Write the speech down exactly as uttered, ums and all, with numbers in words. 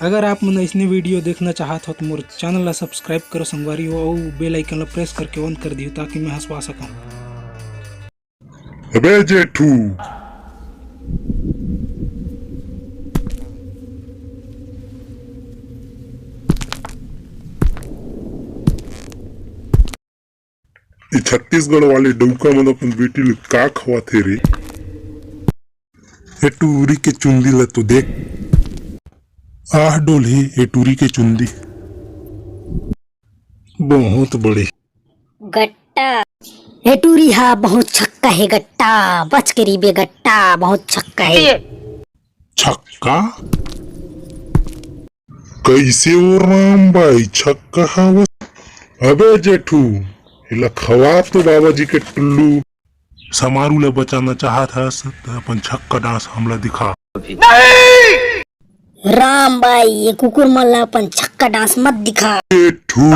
अगर आप मन अइसने video देखना चाहत हो तो मोर channel ला subscribe करो संगवारी हो, अउ bell icon ला press करके on कर दियो ताकि मैं हंसवा सकूं। अबे जेठू। ये छत्तीसगढ़ वाले डउका मन अपन बेटी ल का खवाथे रे? ए टूरी के चुंदी ल तो देख। आह डोलही ए टूरी के चुंदी। बहुत बड़े। गट्टा। ए टूरी हा बहुत छक्का हे गट्टा, बच के रिबे गट्टा, बहुत छक्का हे। छक्का? कैसे ओ राम बाई छक्का हवस? अबे जेठू, एला खवा तो बाबा जी के टुल्लू। समारू ला बचाना चाहत हस त अपन छक्का dance हमला दिखा। राम बाई, ये कुकुर मन ला अपन छक्का dance मत दिखा। जेठू।